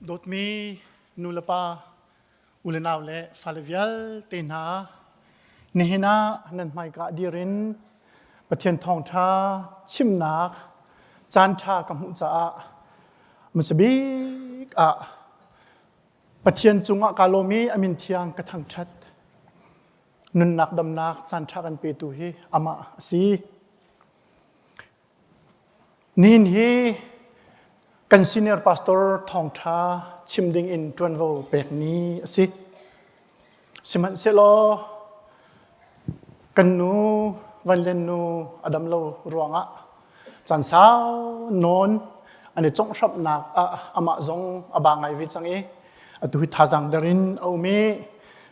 Dawtmi nulepa, u le nau le fale vialte hna, nihin ah nan hmaika dir in Pathian thawngṭha chimnak caanṭha ka hmuh caah hmasa bik ah Pathian cungah kaa lawm i a min thiang ka thangṭhat. Nunnak damnak caanṭha kan petu hi amah a si. Nihin hi kan senior pastor thawngṭha chim ding in ṭuanvo pek ni a si. Sihmanhsehlaw kan nu Van Lian nu a dam lo ruangah caan sau nawn an i conghhramhnak ah amah zong a ba ngai ve cang i atu hi thazaang der in a um i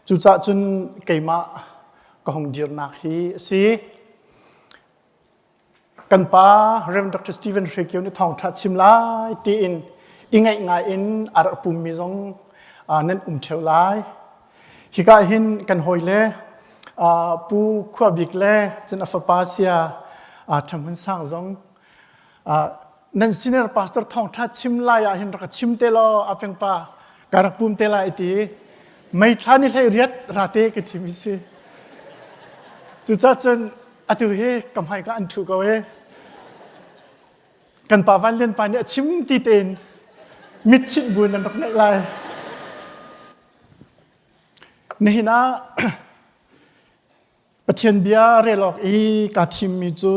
cucaah cun keimah ka hung dirnak hi a si. Kan pa Rev. Dr. Stephen Hre Kio nih thawngṭha chim lai tiin i ngaih ngai in a rak pummi zong nan um ṭheo lai. Hika hin kan hawile Pu Khua Bik le cun a fapa sia Ṭha Hmun Sang zong nan senior pastor thawngṭha chim lai ah hin rak ka chim te law a pengpa ka rak pum te lai ti mei thla ni hlei riat rate ka thim hi si. Cucaah cun atu hi ka hmai ka an ṭhu ko e. Kan pa Van Lian pa nih a chim ti tein mitchinh bu nan rak ngaih lai. Nihin ah Pathian bia rel awk i kaa thimmi cu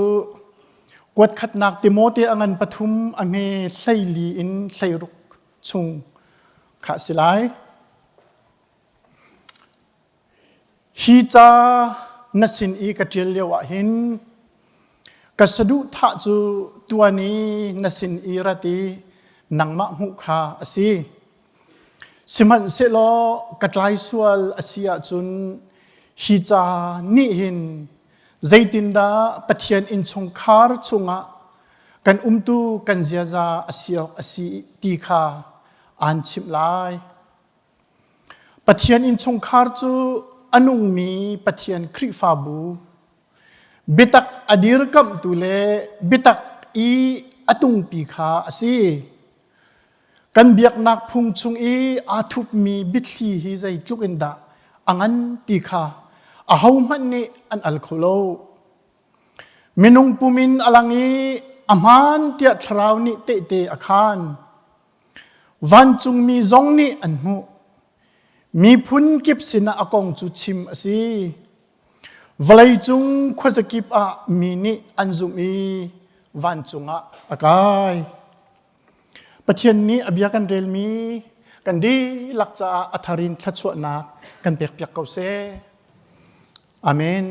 kuat khatnak Timote a ngan pathum a hme 14 in 16 chung kha a si lai. Hi ca na sin i ka ṭial lio ah hin ka saduhthah cu tuan i na sin i rat i nangmah hmuh kha a si. Sihmanhsehlaw ka tlai sual a si ahcun hi ca nih hin zeitindah Pathian innchungkhar chungah kan umtu kan ziaza a si awk a si ti kha aan chimh lai. Pathian innchungkhar cu a nungmi Pathian Khrihfabu, biatak a dirkamhtu le biatak i a tungpi kha a si. Kan biaknak phung chung i aa thupmi biathli hi zeitluk in dah a ngan ti kha ahohmanh nih an al kho lo. Minung pum in a lang i a hmaan tiah thlarau nih tehte a khaan. Vancungmi zong nih an hmuh. Miphun kip sinah a kong cu chim a si. Vawleicung khuazakip ah mi nih an zumh i vancung ah a kai. Pathian nih a bia kan relmi kan dihlak caah a thar in thluachuahnak kan pekpiak ko seh. Amen.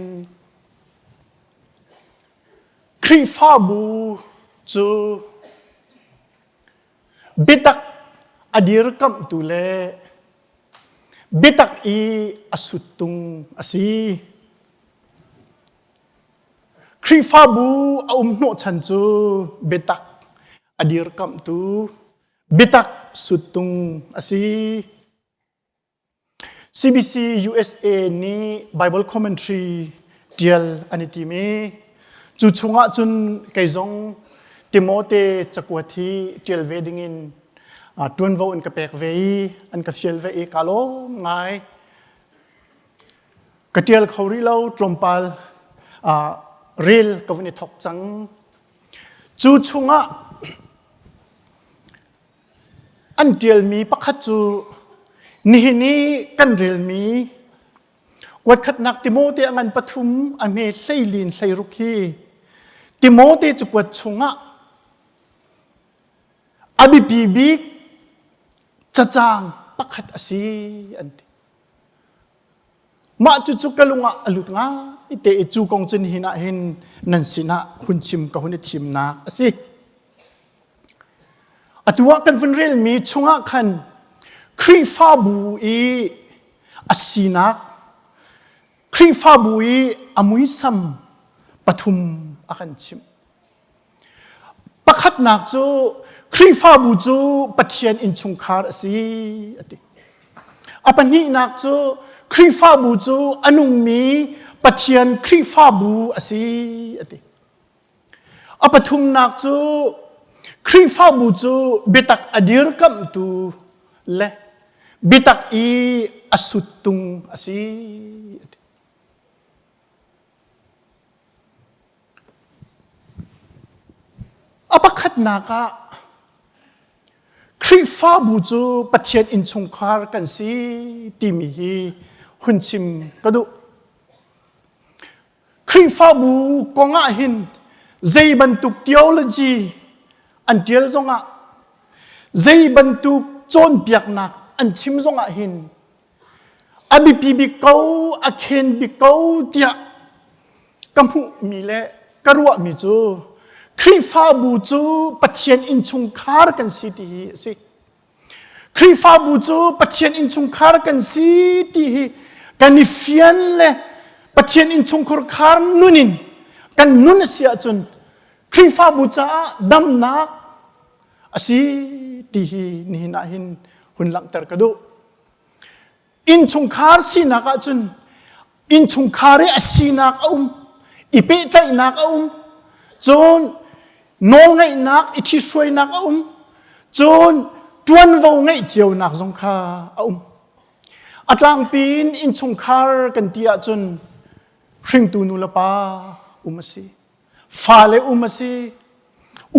Khrihfabu cu Biatak a dirkamhtu le biatak i a suttung a si. Khrihfabu a um hnawhchan cu biatak a dirkamhtu biatak suttung a si. CBC USA nih Bible commentary ṭial an i tim i cu chungah cun kei zong Timote cakuat hi ṭial ve dingin ṭuanvo an ka pek ve i an ka fial ve i kaa lawm ngai. Ka ṭial kho rih lo tlawmpal rel ka vun i thawk cang. Cu chungah An ṭialmi pakhat cu nihin i kan relmi kuatkhatnak Timote a ngan pathum a hme hleilin 16 hi Timote cakuat chungah a biapi bik cacang pakhat a si an ti. Mah cucu ka lung ah a lut ngai te i cu kong cu nihin ah hin nan sinah hun chim ka hun i thimnak a si. Atu ah kan vun relmi chungah khan Khrihfabu i a sinak, Khrihfabu i a muisam pathum a kan chimh. Pakhatnak cu Khrihfabu cu Pathian innchungkhar a si a ti. A pahnihnak cu Khrihfabu cu a nungmi Pathian Khrihfabu a si a ti. A pathumnak cu Khrihfabu cu biatak a dirkamhtu. le biatak i a suttung a si. A pakhatnak ah Khrihfabu cu Pathian innchungkhar kan si timi hi hun chim ka duh. Khrihfabu kong ah hin zei bantuk theology an ṭial zongah zei bantuk cawnpiaknak an chim zongah hin a biapi bik ko, a khen bik ko tiah ka hmuhmi le ka ruahmi cu Khrihfabu cu Pathian innchungkhar kan si ti hi a si. Khrihfabu cu Pathian innchungkhar kan si ti hi kan i fian le Pathian innchungkhar khar nun in kan nun a si ahcun Khrihfabu caah damnak a si ti hi nihin ah hin hun langhter ka duh. Innchungkhar sinak ahcun innchungkhar i a sinak a um, i pehtlaihnak a um, cun nawlngeihnak, i ṭhithruainak a um, cun ṭuanvo ngeih cionak zong kha a um. A tlangpi in innchungkhar kan ti ahcun hringtu nu le pa um a si. Fale um a si,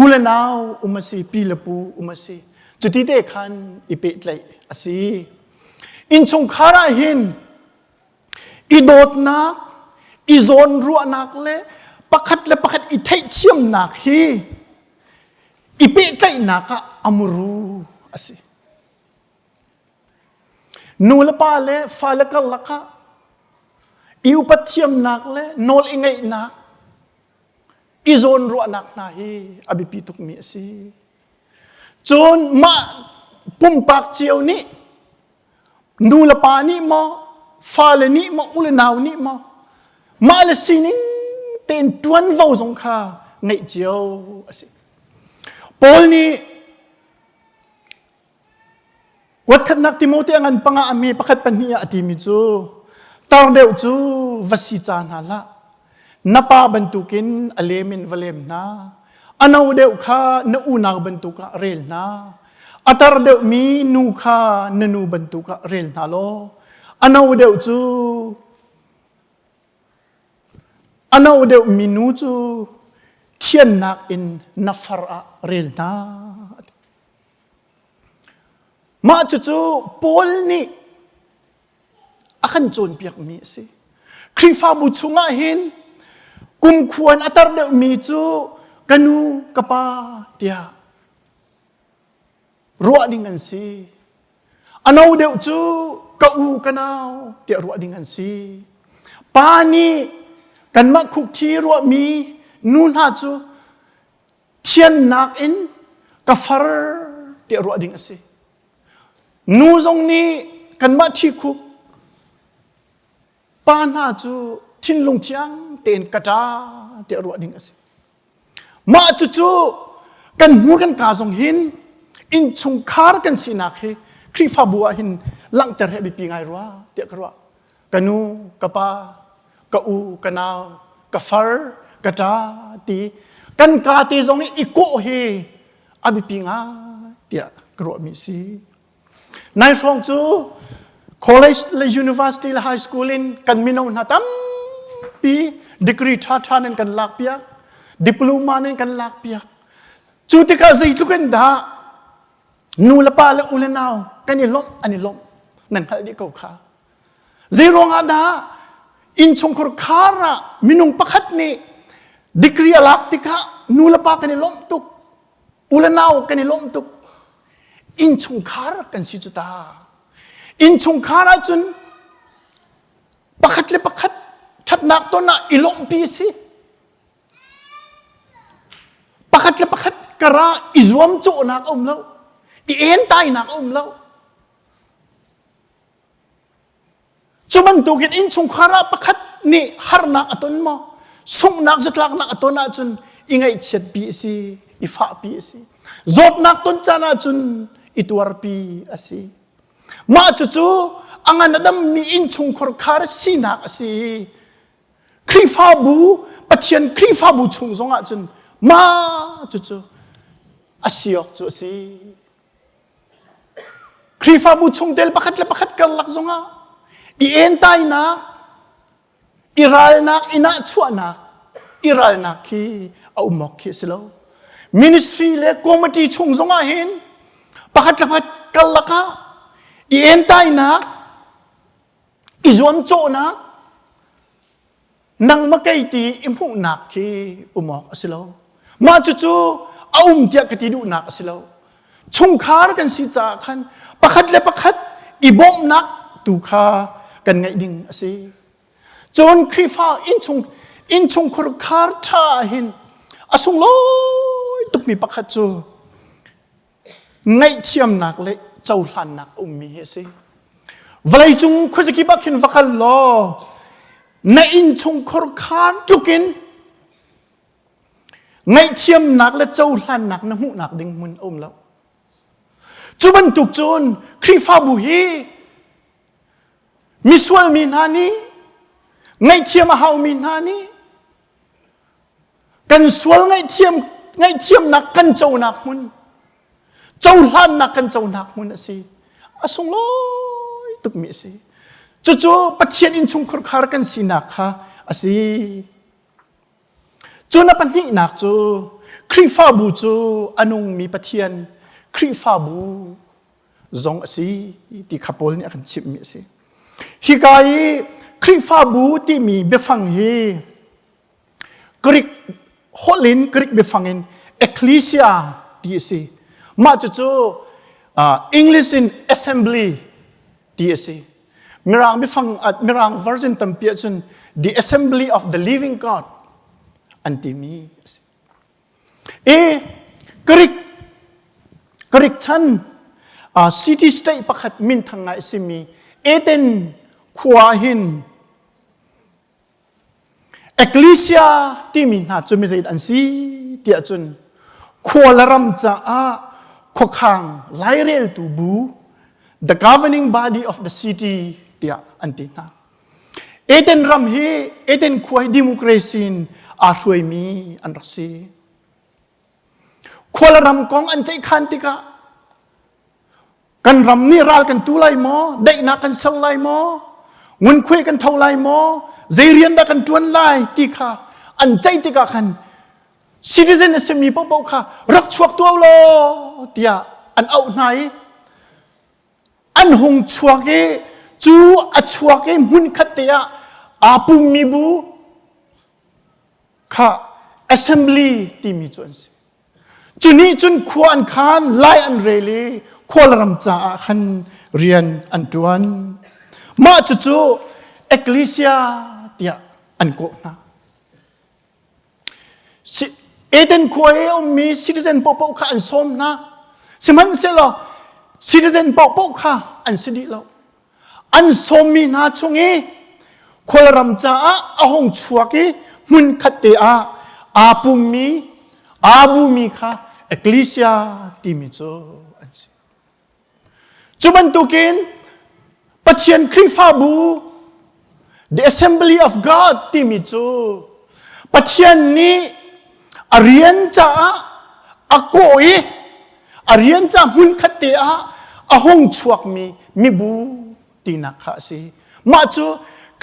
u le nau um a si, pi le pu um a si. Cuti te khan i pehtlaih a si. Innchungkhar ah hin i dawtnak, i zawnruahnak le pakhat le pakhat i theihthiamnak hi i pehtlaihnak ah a muru a si. Nu le pa le fale karlak ah i upat thiamnak le nawl i ngeihnak, i zawnruahnak hna hi a biapi tukmi a si. Cun mah pumpak cio nih nu le pa nih maw, fale nih maw, u le nau nih maw, mah le sining tein ṭuanvo zong kha ngeih cio a si. Paul nih Kuatkhatnak Timote a ngan panga a me pakhat pahnih ah a timi cu tar deuh cu va si ca hna hlah. Na pa bantukin a lem in va lem hna. A no deuh kha na unau bantuk ah rel hna. A tar deuhmi nu kha na nu bantuk ah rel hna law a no deuh cu A no deuhmi nu cu thiannak in na far ah rel hna. Mah cucu Paul nih a kan cawnpiakmi a si. Khrihfabu chungah hin kumkhua in a tar deuhmi cu ka nu, ka pa tiah ruah ding an si. A no deuh cu ka u, ka nau tiah ruah ding an si. Pa nih kanmah khukṭhi ruahmi nu hna cu thiannak in ka far tiah ruah ding a si. Nu zong nih kanmah ṭhi-khuk pa hna cu thinlung thiang tein ka ṭa tiah ruah ding a si. Mah cucu kan hmur kan kaa zong hin innchungkhar kan sinak hi Khrihfabu ah hin langhter hi a biapi ngai rua tiah ka ruah. Ka nu, ka pa, ka u, ka nau, ka far, ka ṭa ti kan kaa te zong i i kawh hi a biapi ngai tiah ka ruahmi a si. Nai hrawng cu college le university le high school in kan mino hna tampi degree ṭhaṭha nan kan lak piak, diploma nan kan lak piak. Cu tikah zeitluk in dah nu le pa le u le nau kan i lawmh an i lawmh nan hngalh dih ko kha. Zei ruangah dah innchungkhar khar ah minung pakhat nih degree a lak tikah nu le pa kan i lawmh tuk, u le nau kan i lawmh tuk. Innchungkhar kan si cu ta. Innchungkhar ahcun pakhat le pakhat ṭhatnak ton ah i lawmhpi a si. Pakhat le pakhat kara i zuamcawhnak a um lo, i entainak a um lo. Cu bantukin innchungkhar ah pakhat nih harnak a ton maw, sunghnak zatlaknak a ton ahcun i ngaihchiatpi a si, i fahpi a si. Zawtnak ton caan ahcun i tuarpi a si. Mah cucu a ngan a dammi innchungkhar khar sinak a si. Khrihfabu, Pathian Khrihfabu chung zong ahcun mah cucu a si awk cu a si. Khrihfabu chungtel pakhat le pakhat karlak zongah i entainak, i ralnak, i nahchuahnak, i ralnak khi a um awk khi a si lo. Ministry le committee chung zongah hin pakhat le pakhat karlak ah i entainak, i zuamcawhnak, nangmah kei ti i hmuhnak khi um awk a si lo. Mah cucu a um tiah ka ti duhnak a si lo. Chungkhar kan si caah khan pakhat le pakhat i bawmhnak tu kha kan ngeih ding a si. Cun Khrihfa innchung innchungkhar khar ṭha ah hin a sunglawi tukmi pakhat cu ngaihthiamnak le cohlannak a ummi hi a si. Vawleicung khuazakip ah khin va kal law na innchungkhar khaan tluk in ngaihthiamnak le cohlannak na hmuhnak ding hmun a um lo. Cu bantuk cun Khrihfabu hi misual mi hna nih ngaihthiam a haumi hna nih Kan sual ngaihthiam ngaihthiamnak kan conak hmun cohlannak kan conak hmun a si. A sunglawi tukmi a si. Cucu Pathian innchungkhar khar kan sinak kha a si. Cun a pahnihnak cu Khrihfabu cu a nungmi Pathian Khrihfabu zong a si ti kha Paul nih a kan chimhmi a si. Hika i Khrihfabu timi biafang hi Greek holh in Greek biafang in ecclesia ti a si. Mah cucu uh, English in assembly ti a si. Mirang biafang Mirang version tampi ahcun the assembly of the living God an timi a si. I Greek Greek chan uh, city state pakhat minthang ngai a simi Athens khua hin Ecclesia timi hna cu mizei an si tiah cun khua le ram caah khuakhang laireltu bu the governing body of the city tiah an ti hna. Eden ram hi Eden khua hi democracy in aa hruaimi an rak si. Khua le ram kong an ceihkhan tikah Kan ram nih ral kan tu lai maw? Daihnak kan ser lai maw? Ngunkhuai kan tho lai maw? Zei rian dah kan ṭuan lai ti kha an ceih tikah khan citizen a simi paohpaoh kha rak chuak tuah law tiah an auh hna i an hung chuak i cu a chuak i hmunkhat te ah aa pummi bu kha assembly timi cu an si. Cu nih cun khua an khan, lai an rel i khualram caah khan rian an ṭuan. Mah cucu Ecclesia tiah an kawh hna. Eden khua i a ummi citizen paohpaoh kha an sawm hna. Sihmanhsehlaw citizen paohpaoh kha an si dih lo. An sawmmi hna chung i khualram caah a hung chuak i hmunkhat te ah aa pummi, aa bumi kha ecclesia timi cu an si. Cu bantukin Pathian Khrihfabu, the Assembly of God timi cu Pathian nih a rian caah a kawh i a rian ca hmunkhat te ah a hung chuakmi mibu tinak kha a si. Mah cu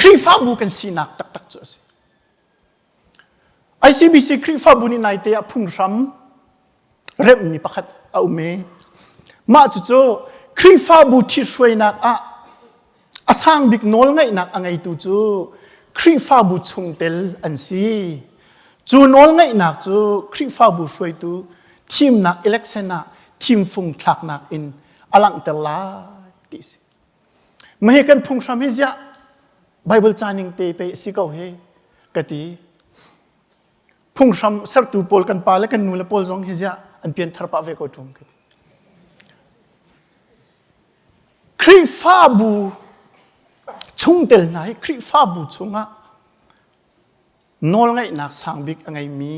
Khrihfabu kan sinak taktak cu a si. ICBC Khrihfabu nih naite ah phunghram remhmi pakhat a um i mah cucu Khrihfabu ṭhithruainak ah a sang bik nawlngeihnak a ngeitu cu Khrihfabu chungtel an si. Cu nawlngeihnak cu Khrihfabu hruaitu thimnak election ah thimfung thlaknak in a langhter lai ti a si. Mah hi kan phunghram hi ziah Bible ca ning te pei a si ko hi ka ti. Phunghram sertu pawl kan pa le kan nu le pawl zong hi ziah an pianthar pah ve ko ṭung ka ti. Khrihfabu chungtel hna hi Khrihfabu chungah nawlngeihnak sang bik a ngeimi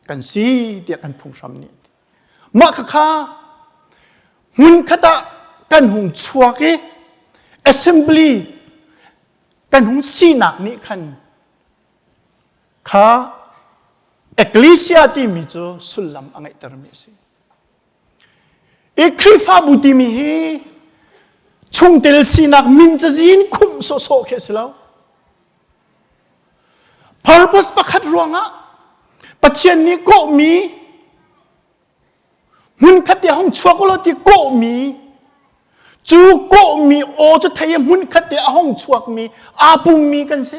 kan si tiah kan phunghram nih mah khakha hmunkhat ah kan hung chuak i assembly kan hung sinak nih khan kha ecclesia timi cu sullam a ngeihtermi a si. I Khrihfabu timi hi. Chungtel sinak min cazin khumh sawhsawh khi a si lo. Purpose pakhat ruangah Pathian nih kawhmi hmunkhat te hong chuak law ti kawhmi cu kawhmi aw cu thei hmunkhat te a hong chuakmi aa pummi kan si.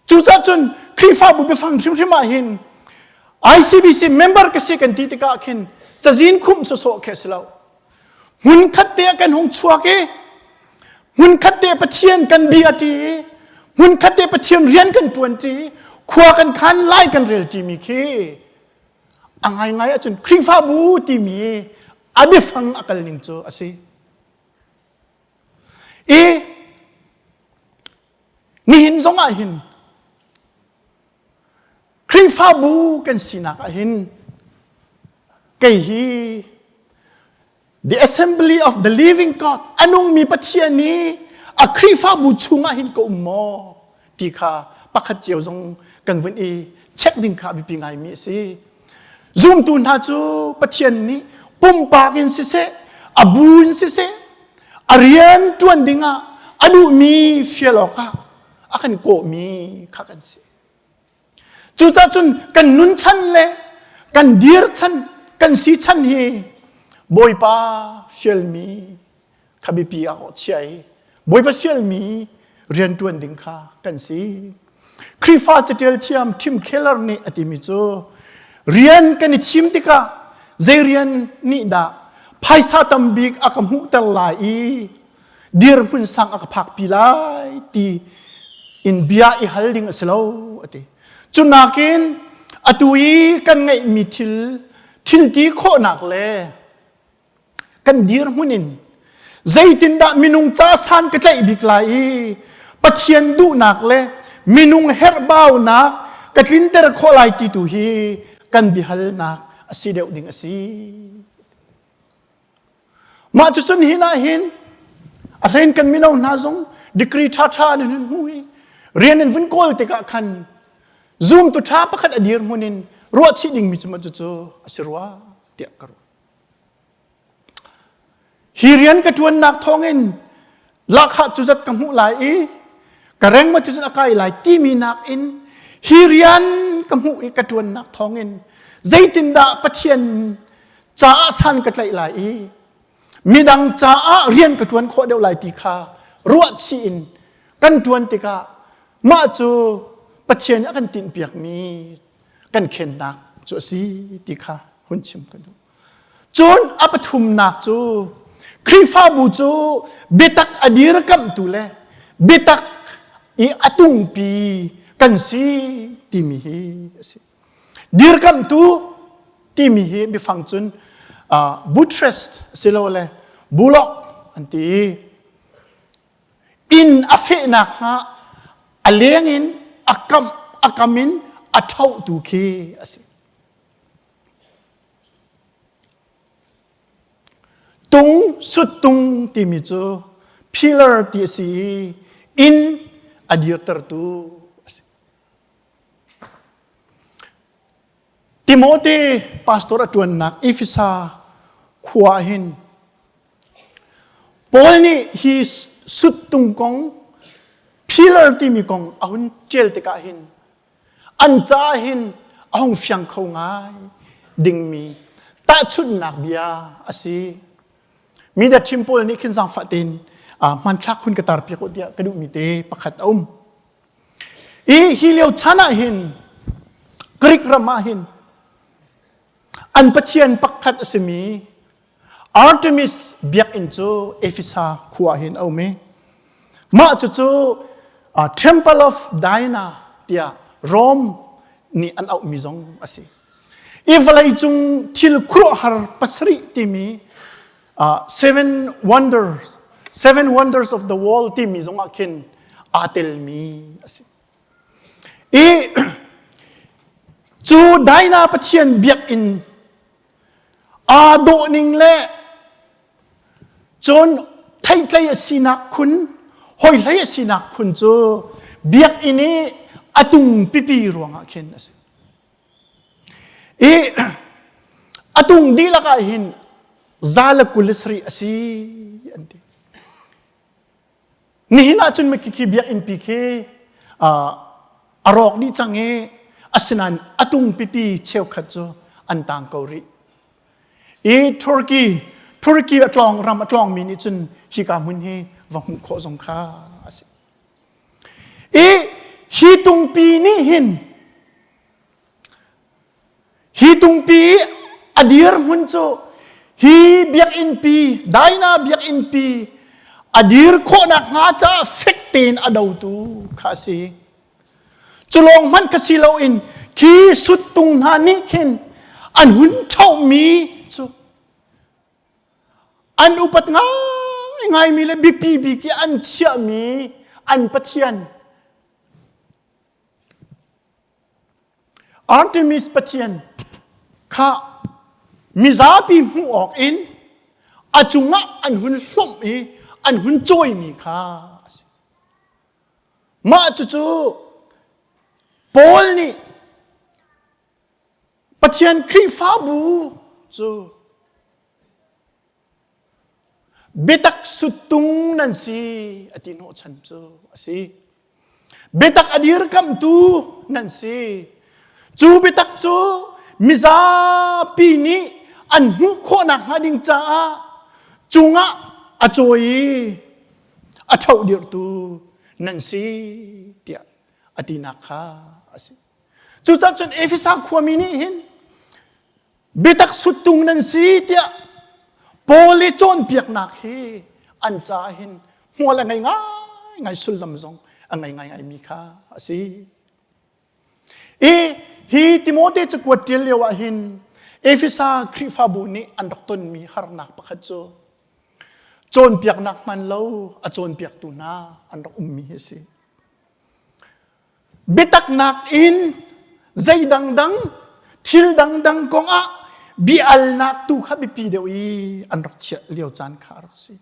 Cucaah cun Khrihfabu biafang hrimhrim ah hin ICBC member ka si kan ti tikah khin cazin khumh sawsawh khi a si lo. Hmunkhat te ah kan hung chuak i hmunkhat te Pathian kan bia ṭi i hmunkhat te Pathian rian kan ṭuan ṭi khua kan khan lai kan rel ṭimi khi a ngaingai ahcun Khrihfabu timi a biafang a kal ning cu a si. I Nihin zong ah hin Khrihfabu kan sinak ah hin kei hi the assembly of the living God a nungmi Pathian nih a Khrihfabu chungah hin ka um maw ti kha pakhat cio zong kan vun i check ding kha a biapi ngaimi a si. Zumtu hna cu Pathian nih pumpak in siseh, a bu in siseh, a rian ṭuan dingah a duhmi fial awkah a kan kawhmi kha kan si. Cucaah cun kan nun chan le kan dir chan, kan si chan hi Bawipa fialmi kha biapi ah chia i Bawipa sialmi rian ṭuan ding kha kan si. Khrihfa caṭial thiam Tim Keller nih a timi cu rian kan i thim tikah zei rian nih dah phaisa tam bik a ka hmuhter lai i dirhmun sang a ka phakpi lai ti in bia i hal ding a si lo a ti. Cu nakin atu i kan ngeihmi thil thil ti khawhnak le kan dirhmun in zeitindah minung ca san ka tlaih bik lai i Pathian duhnak le minung herhbaunak ka tlinter khawh lai ti tu hi kan biahalnak a si deuh ding a si. Mah cucun hin ah hin a hlein kan mino hna zong degree ṭhaṭha an hun hmu i rian an vun kawl tikah khan zumtu ṭha pakhat a dirhmun in ruahchih dingmi cu mah cucu a si rua tiah ka ruah. Hi rian ka ṭuannak thawngin lahkhah cu zat ka hmuh lai i ka reng ma cu a kai lai timi nakin hi rian ka hmuh i ka ṭuannak thawngin zeitindah Pathian caah san ka tlaih lai i midang caah rian ka ṭuan khawh deuh lai ti kha ruahchih in kan ṭuan tikah mah cu Pathian a kan tinhpiakmi kan khennak cu a si ti kha hun chim ka duh. Cun a pathumnak cu Khrihfabu cu biatak a dirkamhtu le biatak i a tungpi kan si timi hi a si. Dirkamhtu timi hi biafang cun uh, buttress silole bulok an ti. Inn a fehnak hnga a leng in a kam a kam in a ṭhohtu khi a si. Tung suttung timi cu pillar ti a si i inn a dirtertu a si. Timote pastor a ṭuannak Efesa khua ah hin Paul nih hi suttung kong pillar timi kong a hun ṭial tikah hin an caah hin a hung fiang kho ngai dingmi tahchunhnak bia a si. Mi da ṭhim pawl nih khin zaangfah tein hmanthlak hun ka tar piak u tiah ka duhmi te pakhat a um. I hi lio chan ah hin Greek ram ah hin an pathian pakhat a simi Artemis biakinn cu Efesa khua hin a um i mah cucu Temple of Diana tiah Rome nih an auhmi zong a si. I vawleicung thil khuaruahhar pasarih timi seven wonders seven wonders of the world timi zong ah khin aa telmi a si. I cu Diana Pathian biakinn aa dawh ning le cun theihtlei a sinak khun hawihlei a sinak khun cu biakinn i a tung pipi ruangah khin a si. I a tung dihlak ah hin za le 27 a si. an ti. Nihin ahcun khi biakinn pi khi a rawk dih cang i asinain a tung pipi cheukhat cu an tang ko rih. I Turkey Turkey a tlawng ram a tlawngmi nih cun hika hmun hi va hmuh khawh zong kha a si. I hi tungpi nih hin Hi tungpi a dirhmun cu hi biakinnpi Daina biakinnpi a dir khawhnak hnga caah fek tein a dotu kha a si. Cu lawng hmanh ka si loin khi suttung hna nih khin an hun ṭhohmi cu an upat ngaingaimi le biapi bik i an chiahmi an pathian Artemis pathian kha mizapi hmuh awk in a cungah an hun hlawmh i an hun cawimi kha a si. Mah cucu Paul nih Pathian Khrihfabu cu Biatak suttung nan si a ti hnawhchan cu a si. Biatak a dirkamhtu nan si. Cu biatak cu mizapi nih an hmuh khawh nakhnga ding caah cungah a cawi i a ṭhohdirhtu nan si tiah a tinak kha a si. Cucaah cun Efesa khuami nih hin Biatak suttung nan si tiah Paul i cawnpiaknak hi an caah hin hmual a ngei ngaingai sullam zong a ngei ngaingai mi kha a si. I hi Timote cakuat ṭial lio ah hin Efesa Khrihfabu nih an rak tonmi harnak pakhat cu cawnpiaknak hman lo a cawnpiaktu hna an rak ummi hi a si. Biataknak in zei dangdang thil dangdang kongah bia-alnak tu kha biapi deuh i an rak chiah lio caan kha a rak si.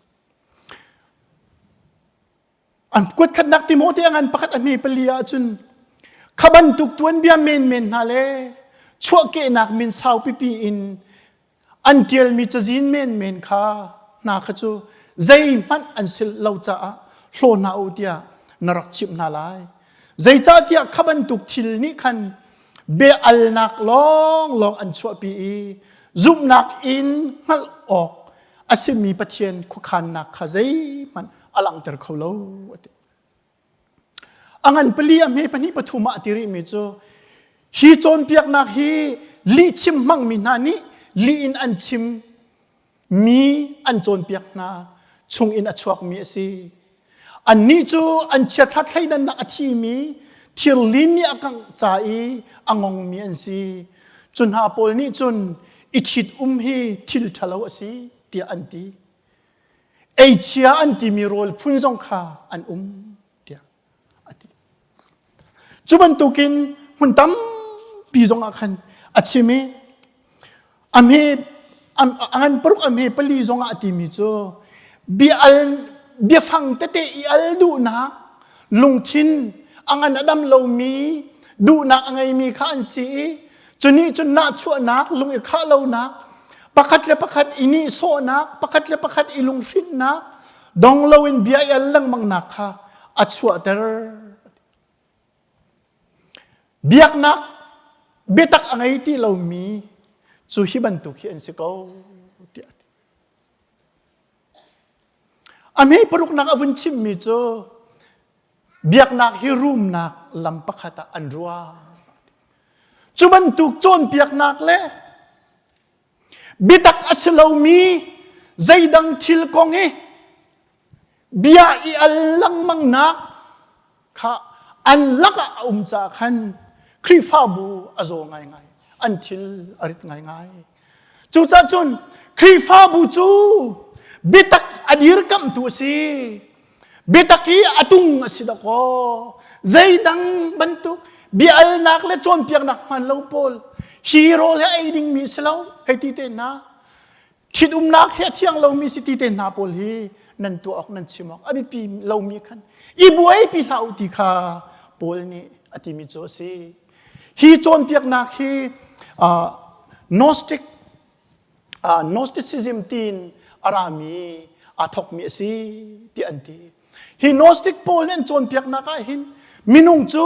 An kuat khatnak Timote a ngan pakhat a hme pali ahcun kha bantuk tuanbia menmen hna le chuahkehnak min sau pipi in An ṭialmi cazin menmen kha hna kha cu zeihmanh an si lo caah hlaw hna u tiah na rak chimh hna lai. Zeicahtiah kha bantuk thil nih khan bia-alnak lawnglawng an chuahpi i zumhnak in hngalh awk a simi Pathian khuakhannak kha zeihmanh a langhter kho lo a ti. A ngan pali a hme pahnih pathum ah a ti rihmi cu hi cawnpiaknak hi lihchim hmangmi hna nih lih in an chim mi an cawnpiak hna chung in a chuakmi a si. Annih cu an chiaṭha thleidannak a thimi thirlin nih a kangh ca i a ngongmi an si. Cu hna pawl nih cun i ṭhit-um hi thil ṭhalo a si tiah an ti. Eichia an timi rawl phun zong kha an um tiah a ti. Cu bantukin hmun tampi zong ah khan a chim i a hme a ngan paruk a hme pali zong ah a timi cu bia al biafang tete i al duhnak lungthin a ngan a dam lomi duhnak a ngeimi kha an si i Cu nih cun nahchuahnak, lung i khah lonak, pakhat le pakhat i nihsawhnak, pakhat le pakhat i lunghrinhnak, dong loin bia i al lengmangnak kha a chuahter. Biaknak biatak a ngei ti lomi cu hi bantuk hi an si ko tiah a ti. A hme paruknak a vun chimmi cu Biaknak hi rumnak lam pakhat ah an ruah. Cu bantuk cawnpiaknak le biatak a si lomi zeidang thil kong i bia i al lengmangnak kha an lakah a um caah khan Khrihfabu a zaw ngaingai, an thil a rit ngaingai. Cucaah cun Khrihfabu cu biatak a dirkamhtu a si. Biatak hi a tung a si dakaw. Zeidang bantuk bia-alnak le cawnpiaknak hmaan lo pawl hi rawl hi ei dingmi si lo hei ti te hna. Ṭhitumnak hi a thiang lomi si ti te hna pawl hi nan tuah awk nan chim awk a biapi lomi khan i buaipi hlah u ti kha Paul nih a timi cu a si. Hi cawnpiaknak hi uh, Gnostic uh, Gnosticism tiin a rami Aa thawkmi a si tiah an ti. Hi Gnostic pawl nih an cawnpiaknak ah hin minung cu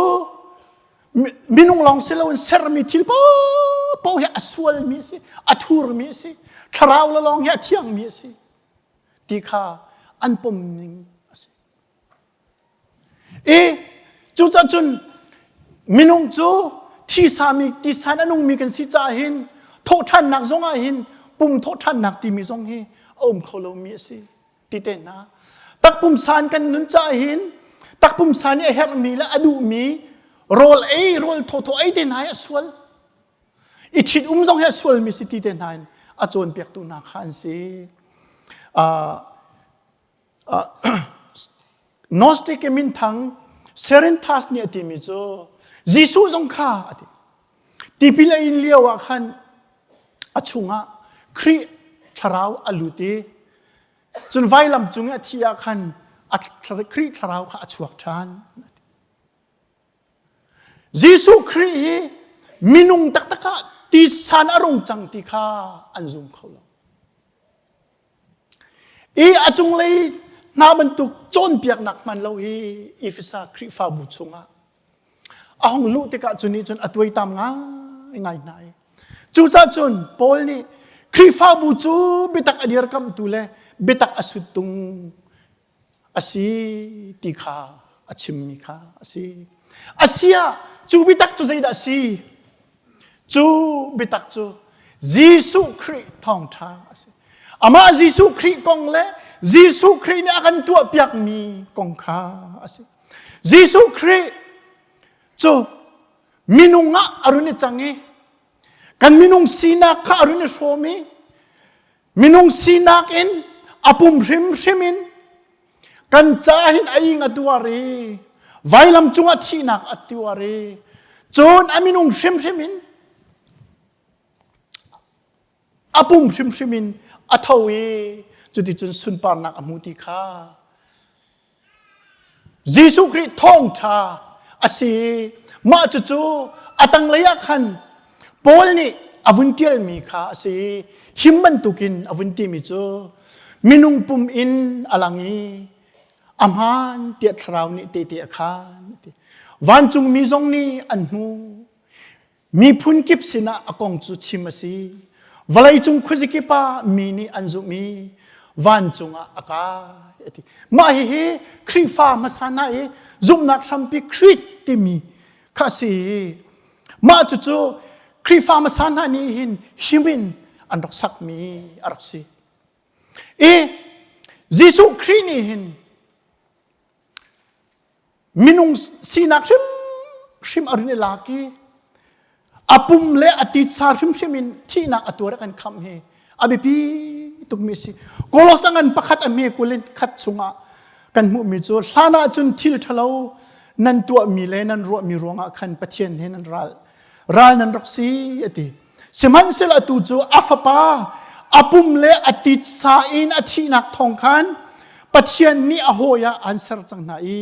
minung lawng si loin sermi thil paohpaoh hi a sualmi a si, a thurmi a si, thlarau le lawng hi a thiangmi a si ti kha an pom ning a si. I cucaah cun minung cu thisami tisan a nungmi kan si caah hin thawhṭhannak zong ah hin pum thawhṭhannak timi zong hi a um kho lomi a si ti te hna. Takpumsa in kan nun caah hin takpumsa nih a herhmi le a duhmi rawl ei rawl thawthaw ei te hna hi a sual. I ṭhit um zong hi a sualmi si ti te hna in a cawnpiaktu hna kha an si. Uh, Gnostic i minthang Cerinthus nih a timi cu Jesuh zong kha a ti. Tipil a in lio ah khan a chungah Khrih thlarau a lut i cun vailam cung i a thih ah khan a Khrih thlarau kha a chuak ṭhan. Jesuh Khrih hi minung taktak ah tisan a rung cang ti kha an zum kho lo. I a cunglei hna bantuk cawnpiaknak hman lo hi Efesa Khrihfabu chungah a hung luh tikah cu nih cun a tuaitam ngaingai hna i cucaah cun Paul nih Khrihfabu cu biatak a dirkamhtu le biatak a suttung a si ti kha a chimmi kha a si. A si ah cu biatak cu zeidah a si? Cu biatak cu Jesuh Khrih thawngṭha a si. Amah Jesuh Khrih kong le Jesuh Khrih nih a kan tuahpiakmi kong kha a si. Jesuh Khrih cu minung ah a run i cang i kan minung sinak kha a run i hrawm i Minung sinak in a pum hrimhrim in kan ca hin a ing a tuar i vailam cungah thihnak a tuar i cun a minung hrimhrim in a pum hrimhrim in a tho i cuticun sunparnak a hmu ti kha Jesuh Khrih thawngṭha a si. Mah cucu a tanglei ah khan Paul nih a vun ṭialmi kha a si. Him bantukin a vun timi cu minung pum in a lang i a hmaan tiah thlarau nih tehte a khaan. Vancungmi zong nih an hmuh. Miphun kip sinah a kong cu chim a si. Vawleicung khuazakip ah mi nih an zumh i vancung ah a kai a ti. Mah hihi Khrihfa hmasa hna i zumhnak hrampi Creed timi kha a si. Mah cucu Khrihfa hmasa hna nih hin him in an rak sakmi a rak si. I Jesuh Khrih nih hin Minung sinak hrimhrim a rin i lak i a pum le a titsa hrimhrim in thihnak a tuar a kan khamh hi a biapi tukmi a si. Kolos a ngan pakhat a hme kul in khat chungah kan hmuhmi cu hlan ah cun thil ṭhalo nan tuahmi le nan ruahmi ruangah khan Pathian he nan ral ral nan rak si a ti. Sihmanhsehlaw atu cu a fapa a pum le a titsa in a thihnak thawng khan Pathian nih a hawi ah an ser cang hna i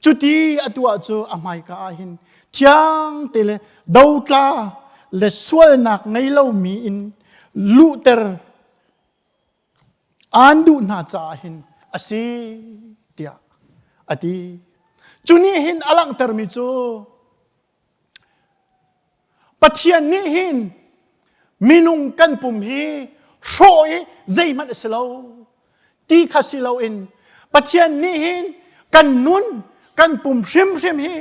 cuti a tuah cu a hmaika ah hin thiang te le dotla le sualnak ngei lomi in luhter aan duh hna caah hin a si tiah a ti. Cu nih hin a langhtermi cu Pathian nih hin minung kan pum hi hrawh i zeihmanh a si lo ti kha si loin Pathian nih hin kan nun kan pum hrimhrim hi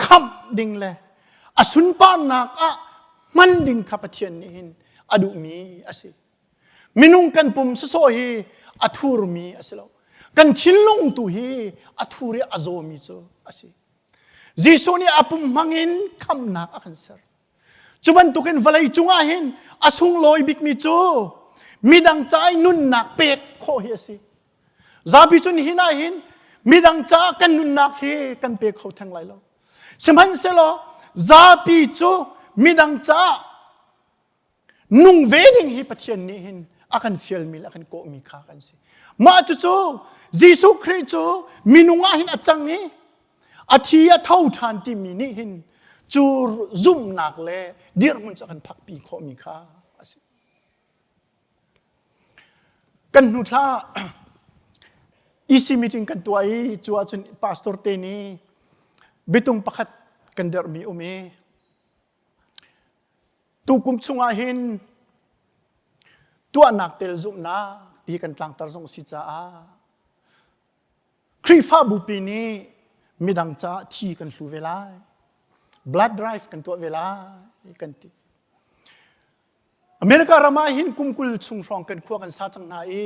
khamh ding le a sunparnak ah hman ding kha Pathian nih hin a duhmi a si. Minung kan pum sawsawh hi a thurmi a si lo. Kan thinlung tu hi a thur i a zawmi cu a si. Jesuh nih a pum hmangin khamhnak a kan ser. Cu bantukin vawlei cungah hin a sunglawi bikmi cu midang ca i nunnak pek khawh hi a si. Zapi cu nihin ah hin midang caah kan nunnak hi kan pe kho theng lai lo. Sihmanhsehlaw zapi cu midang caah Nung ve ding hi Pathian nih hin a kan fialmi le a kan kawhmi kha kan si. Mah cucu Jesuh Khrih cu minung ah hin a cang i a thi a tho ṭhan timi nih hin cu zumhnak le dirhmun cu a kan phakpi khawhmi kha a si. Kan hnu thla EC meeting kan tuah i cu ahcun pastor te nih bitung pakhat kan derhmi um i tukum chungah hin tuahnak tel zumhnak ti kan tlangtar zong si caah Khrihfabu pi nih midang caah thi kan hlu ve lai. Blood drive kan tuah ve lai kan ti. America ram ah hin kum 20 chung hrawng kan khua kan sa cang hna i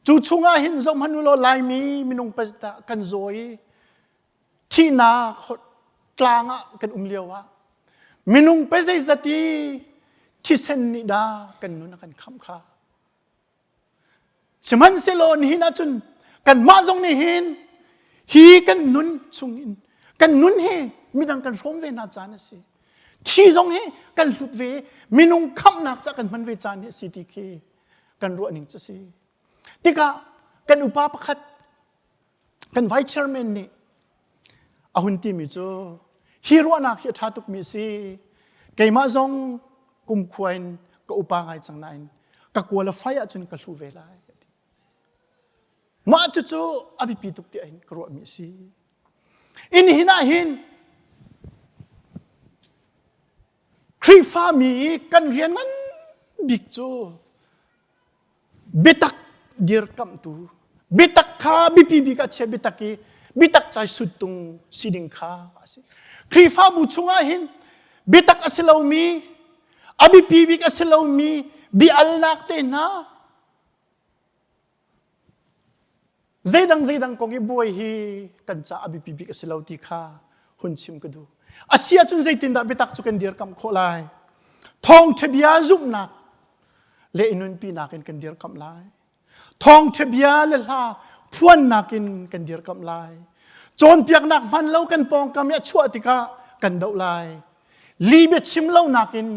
cu chungah hin zoh hmanh ulaw Laimi minung pazita kan zaw i thihnak tlang ah kan um lio ah minung pe zeizat i thisen nih dah kan nun a kan khamh kha. Sihmanhsehlaw nihin ahcun kanmah zong nih hin hi kan nun chungin kan nun hi midang kan hrawm ve hna caan a si. Thi zong hi kan hlut ve minung khamhnak ca kan hman ve caan hi a si ti khi kan ruah ning cu a si. Tikah kan upa pakhat kan vice chairman nih a hun timi cu hi ruahnak hi a ṭha tukmi a si. Keimah zong kumkhua in ka upa ngai cang nain ka qualify ahcun ka hlu ve lai. Mah cucu a biapi tuk tiah hin ka ruahmi a si. In hin ah hin Khrihfami i kan rian ngan bik cu biatak dirkamhtu biatak kha biapi bik ah chia biatak i biatak cai suttung si ding kha a si. Khrihfabu chungah hin biatak a si lomi a biapi bik a si lomi bia-alnak te hna zeidang zeidang kong i buai hi kan ca a biapi bik a si lo ti kha hun chim ka duh. A si ahcun zeitindah biatak cu kan dirkamh khawh lai? Thawngṭha bia zumhnak le i nunpinak in kan dirkamh lai. Thawngṭha bia le hla phuannak in kan dirkamh lai. Cawnpiaknak hman lo kan pawngkam i a chuah tikah kan doh lai. Li bia chim lonak in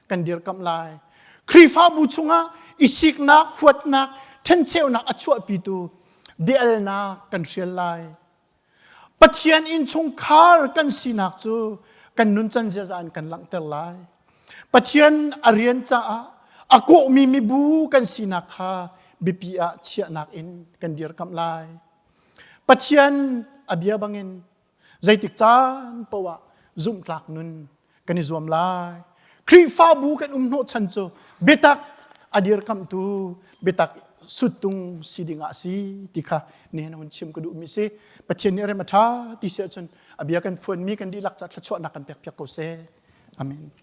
kan dirkamh lai. Khrihfabu chungah i siknak, huatnak, ṭhencheunak a chuahpitu biaalnak kan hrial lai. Pathian innchungkhar kan sinak cu kan nuncan ziaza in kan langhter lai. Pathian a rian caah a kawhmi mibu kan sinak kha biapi ah chiahnak in kan dirkamh lai. Pathian a bia bangin zeitik caan paoh ah zumhtlak nun kan i zuam lai. Khrihfabu kan um hnawhchan cu biatak a dirkamhtu biatak suttung si ding ah a si ti kha nihin hun chim ka duhmi si. Pathian nih rem a ṭha ti si ahcun a bia kan phuanmi kan dihlak ca thluachuahnak kan pek piak ko seh. Amen.